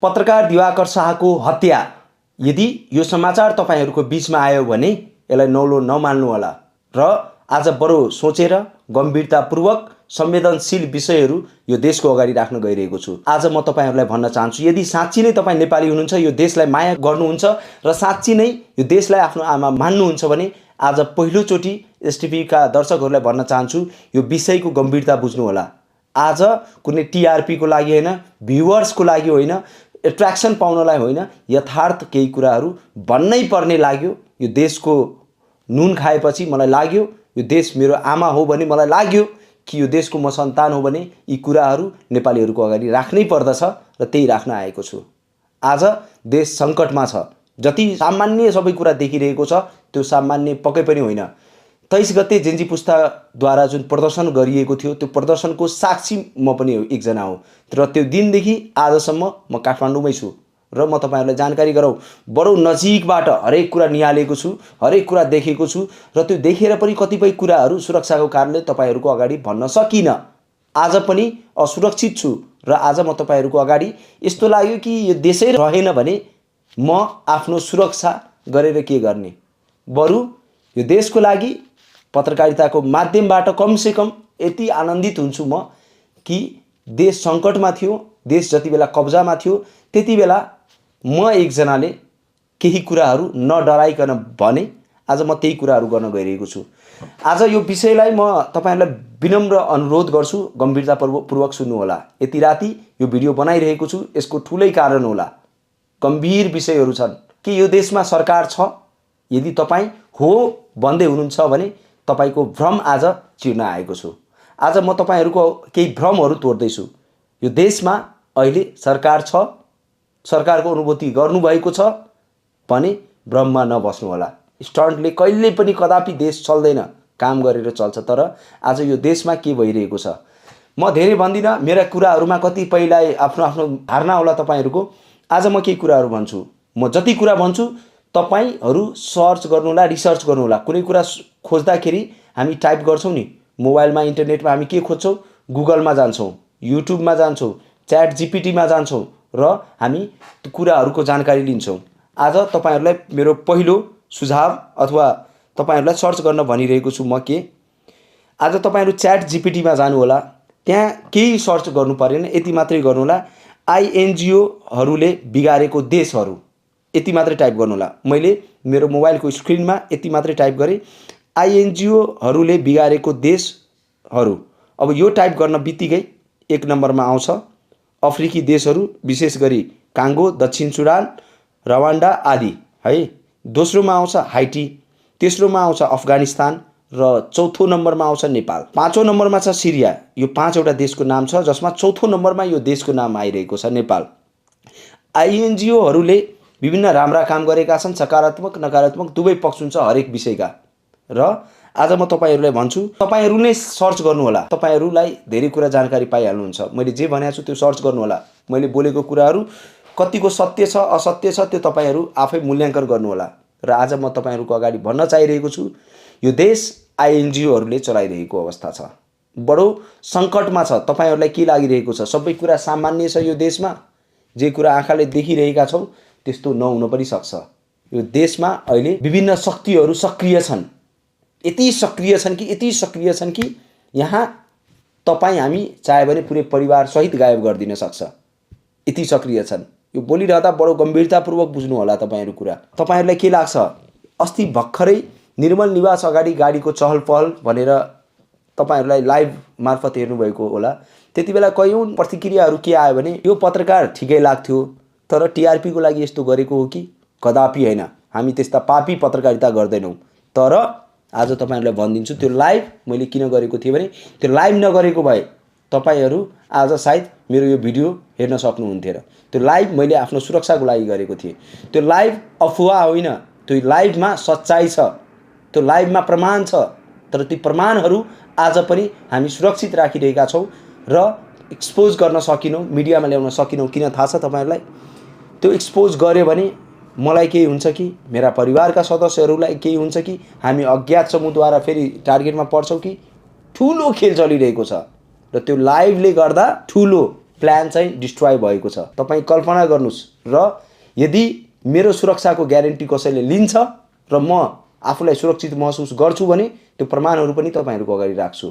पत्रकार दिवाकर शाहको हत्या यदि यो समाचार तपाईहरूको बीचमा आयो भने यसलाई नौलो नमान्नु होला र आज बडो सोचेर गम्भीरतापूर्वक संवेदनशील विषयहरू यो देशको अगाडि राख्न गइरहेको छु। आज म तपाईहरुलाई भन्न चाहन्छु, यदि साँच्चै नै तपाई नेपाली हुनुहुन्छ, यो देशलाई माया गर्नुहुन्छ र साँच्चै नै यो देशलाई आफ्नो आमा मान्नुहुन्छ भने आज पहिलो चोटी एसटीभी का दर्शकहरूलाई भन्न चाहन्छु, यो विषयको गम्भीरता बुझ्नु होला। आज कुनै टीआरपी को लागि हैन, भ्युअर्स को लागि होइन, एट्र्याक्सन पाउनलाई होइन, यथार्थ केही कुराहरू भन्नै पर्ने लाग्यो। यो देशको नुन खाएपछि मलाई लाग्यो यो देश मेरो आमा हो भने मलाई लाग्यो कि यो देशको म सन्तान हो भने यी कुराहरू नेपालीहरूको अगाडि राख्नै पर्दछ र त्यही राख्न आएको छु। आज देश सङ्कटमा छ। जति सामान्य सबै कुरा देखिरहेको छ त्यो सामान्य पक्कै पनि होइन। 23 गते जेन्जी पुस्ताद्वारा जुन प्रदर्शन गरिएको थियो त्यो प्रदर्शनको साक्षी म पनि एकजना हो र त्यो दिनदेखि आजसम्म म काठमाडौँमै छु र म तपाईहरुलाई जानकारी गराउँ, बडो नजिकबाट हरेक कुरा निहालेको छु, हरेक कुरा देखेको छु र त्यो देखेर पनि कतिपय कुराहरू सुरक्षाको कारणले तपाईहरुको अगाडि भन्न सकिन। आज पनि असुरक्षित छु र आज म तपाईहरुको अगाडि यस्तो लाग्यो कि यो देशै रहेन भने म आफ्नो सुरक्षा गरेर के गर्ने, बरु यो देशको लागि पत्रकारिताको माध्यमबाट कमसे कम यति आनन्दित हुन्छु म कि देश सङ्कटमा थियो, देश जति बेला कब्जामा थियो त्यति बेला म एकजनाले केही कुराहरू नडराइकन भने आज म त्यही कुराहरू गर्न गइरहेको छु। आज यो विषयलाई म तपाईहरुलाई विनम्र अनुरोध गर्छु, गम्भीरतापूर्वक सुन्नु होला। यति राति यो भिडियो बनाइरहेको छु, यसको ठुलै कारण होला। गम्भीर विषयहरू छन् कि यो देशमा सरकार छ। यदि तपाई हो भन्दै हुनुहुन्छ भने तपाईको भ्रम आज चिर्न आएको छु। आज म तपाईहरुको केही भ्रमहरू तोड्दैछु। यो देशमा अहिले सरकार छ, सरकारको अनुभूति गर्नुभएको छ भने भ्रममा नबस्नु होला। स्टन्टले कहिले पनि कदापि देश चल्दैन, काम गरेर चल्छ। तर आज यो देशमा के भइरहेको छ म धेरै भन्दिन, मेरा कुराहरूमा कतिपयलाई आफ्नो आफ्नो धारणा होला तपाईहरुको। आज म केही कुराहरू भन्छु, म जति कुरा भन्छु तपाईहरु सर्च गर्नु होला, रिसर्च गर्नु होला। कुनै कुरा खोज्दाखेरि हामी टाइप गर्छौं नि, मोबाइलमा इन्टरनेटमा हामी के खोज्छौं, गुगलमा जान्छौं, युट्युबमा जान्छौं, च्याट जीपीटीमा जान्छौं र हामी त्यो कुराहरूको जानकारी लिन्छौं। आज तपाईहरुलाई मेरो पहिलो सुझाव अथवा तपाईहरुलाई सर्च गर्न भनिरहेको छु म के, आज तपाईहरु च्याट जीपीटीमा जानु होला, त्यहाँ केही सर्च गर्नु पर्दैन, यति मात्रै गर्नु होला, आईएनजीओ हरूले बिगारेको देशहरू यति मात्रै टाइप गर्नु होला। मैले मेरो मोबाइलको स्क्रिनमा यति मात्रै टाइप गरे, आईएनजीओ हरूले बिगारेको देशहरू। अब यो टाइप गर्न बित्तिकै एक नम्बरमा आउँछ अफ्रिकी देशहरू, विशेष गरी काङ्गो, दक्षिण सुडान, रवान्डा आदि है। दोस्रोमा आउँछ हाइटी, तेस्रोमा आउँछ अफगानिस्तान र चौथो नम्बरमा आउँछ नेपाल। पाँचौं नम्बरमा छ सिरिया। यो 5 वटा देशको नाम छ जसमा चौथो नम्बरमा यो देशको नाम आइरहेको छ, नेपाल। आईएनजीओ हरूले विभिन्न राम्रा काम गरेका छन्, सकारात्मक नकारात्मक दुवै पक्ष हुन्छ हरेक विषयका। र आज म तपाईहरुलाई भन्छु, तपाईहरु नै सर्च गर्नु होला। तपाईहरुलाई धेरै कुरा जानकारी पाइहाल्नुहुन्छ। मैले जे भनेको छु त्यो सर्च गर्नु होला। मैले बोलेको कुराहरू कतिको सत्य छ असत्य छ त्यो तपाईहरु आफै मूल्याङ्कन गर्नु होला। र आज म तपाईहरुको अगाडि भन्न चाहिरहेको छु, यो देश आईएनजीओ हरूले चलाइरहेको अवस्था छ, बडो सङ्कटमा छ। तपाईहरुलाई के लागिरहेको छ, सबै कुरा सामान्य छ यो देशमा, जे कुरा आँखाले देखिरहेका छौं त्यस्तो नहुन पनि सक्छ। यो देशमा अहिले विभिन्न शक्तिहरू सक्रिय छन्, यति सक्रिय छन् कि यहाँ तपाई हामी चाहे भने पुरै परिवार सहित गायब गरिदिन सक्छ, यति सक्रिय छन्। यो बोलिरहँदा बडो गम्भीरतापूर्वक बुझ्नु होला तपाईहरु कुरा। तपाईहरुलाई के लाग्छ, अस्ति भर्खरै निर्मल निवास अगाडि गाडीको चहल पहल भनेर तपाईहरुलाई लाइभ मार्फत हेर्नु भएको होला। त्यति बेला कयौं प्रतिक्रियाहरू के आयो भने यो पत्रकार ठिकै लाग्थ्यो तर टीआरपी को लागि यस्तो गरेको हो कि, कदापि हैन, हामी त्यस्ता पापी पत्रकारिता गर्दैनौं। तर आज तपाईहरुलाई भनिदिन्छु, त्यो लाइभ मैले किन गरेको थिएँ भने त्यो लाइभ नगरेको भए तपाईहरु आज सायद मेरो यो भिडियो हेर्न सक्नुहुन्थ्यो र त्यो लाइभ मैले आफ्नो सुरक्षाको लागि गरेको थिएँ। त्यो लाइभ अफवाह होइन, त्यो लाइभमा सच्चाई छ, त्यो लाइभमा प्रमाण छ। तर ती प्रमाणहरू आज पनि हामी सुरक्षित राखिरहेका छौं र एक्सपोज गर्न सकिनौं, मिडियामा ल्याउन सकिनौं। किन थाहा छ तपाईहरुलाई? त्यो एक्सपोज गर्यो भने मलाई केही हुन्छ कि, मेरा परिवारका सदस्यहरूलाई केही हुन्छ कि, हामी अज्ञात समूहद्वारा फेरि टार्गेटमा पर्छौं कि, ठुलो खेल चलिरहेको छ र त्यो लाइभले गर्दा ठुलो प्लान चाहिँ डिस्ट्रोय भएको छ। तपाईँ कल्पना गर्नुहोस्, र यदि मेरो सुरक्षाको ग्यारेन्टी कसैले लिन्छ र म आफूलाई सुरक्षित महसुस गर्छु भने त्यो प्रमाणहरू पनि तपाईँहरूको अगाडि राख्छु।